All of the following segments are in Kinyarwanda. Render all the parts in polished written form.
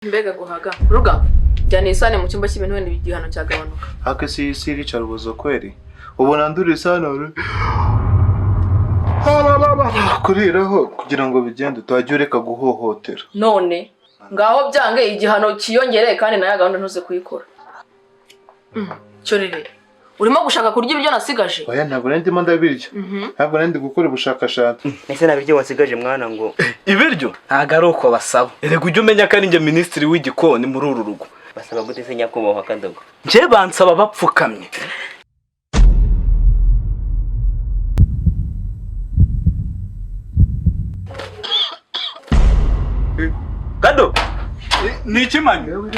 Mbega guhaga ruga, jyana isahani mu cyumba cy'ibintu, wenda igihano cyagabanuka. Ake si irica rubozo kweri, ubona ndura isahani kuriraho kugira ngo bigende, utajya ureka guhohotera. None ngaho byange igihano cyiyongereye, kandi nayo gahunda ntuze kuyikora. Cyorere, urimo gushaka kurya ibyo nasigaje? Oya, ntabwo nari ndimo ndabirya, ntabwo nari ndi gukora ubushakashatsi. Ese nta biryo wasigaje mwana ngo? Ibiryo ntabwo ari uko basaba. Erega ujye umenya ko ari njye minisitiri w'igikoni muri uru rugo. Basaba gute se, nyakubahwa Kadogo? Njye bansaba bapfukamye. Kado, ni ikimanyu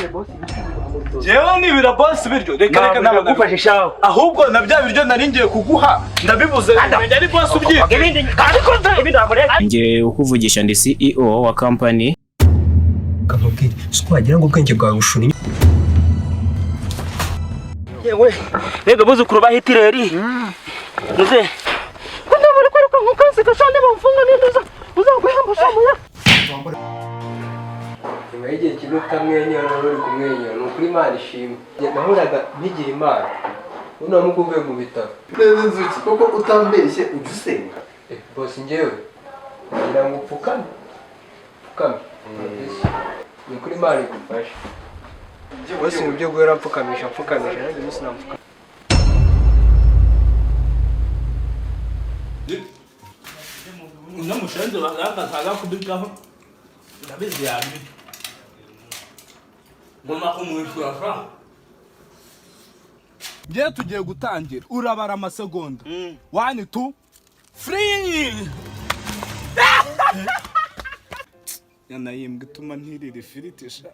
jewe nibira boss ibiryo, reka reka. Ntabwo nagufashe shaho. Ahubwo na bya biryo nari ngiye kuguha ndabibuze, menya ari boss ubyita. Ibindi ibindi wakoreye. Njye ukuvugisha ndi CEO wa company. Kamubwire si ko wagira ngo ubwenge bwawe bushuna. Yewe, mbega buzukuru ba Hitireri! Muze Nyuma y'igihe kinini utamwenyura, none uri kumwenyura, ni ukuri Imana ishimwe. Nahoraga ntigira Imana, ubu namuka uvuye mu bitaro. Neza Nzuki, koko utambeshye ujya usenga? Eh, boss, njyewe ngira ngo upfukame upfukame, ni ukuri Imana igufashe. Bose mu byo guhora mpfukamisha mpfukamisha, nanjye umunsi nampfukamisha. Uno mushenzi bagaragaza kubiryaho, ndabizi yabirya, ngomba kumwishyura sha. Ngiye, tugiye gutangira, urabara amasegonda: 1, 2, 3. Yana yimbwa ituma ntirira ifiriti sha,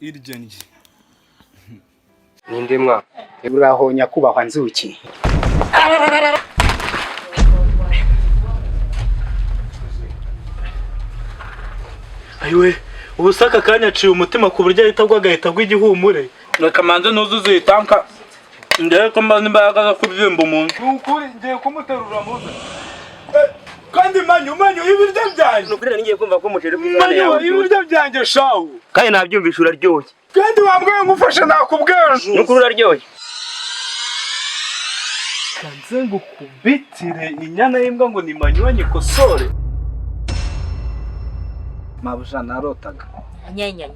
irya ndye. Ninde mwa? Uraho nyakubahwa Nzuki. Ayiwe, ubu se aka kanya aciye umutima ku buryo ahita agwa, agahita agwa igihumure. Reka manze nuzuze iyi tanka, ndebe ko mbona imbaraga zo kubyimba umuntu. Ni ukuri ngiye kumuterura muze. Kandi manyu, manyu ibiryo byanjye. Ni ukuri nari ngiye kumva ko umuceri ku isahani Manyu yawe uryoshye. Ibiryo byanjye shawu. Kandi nabyumvishe, uraryoshye. Kandi wambwiye ngo ufashe nakubwejo. Ni ukuri uraryoshye. Nze ngo kubitire inyana y'imbwa ngo ni manywa nyikosore. Mabuja, narotaga. Nyenyanye.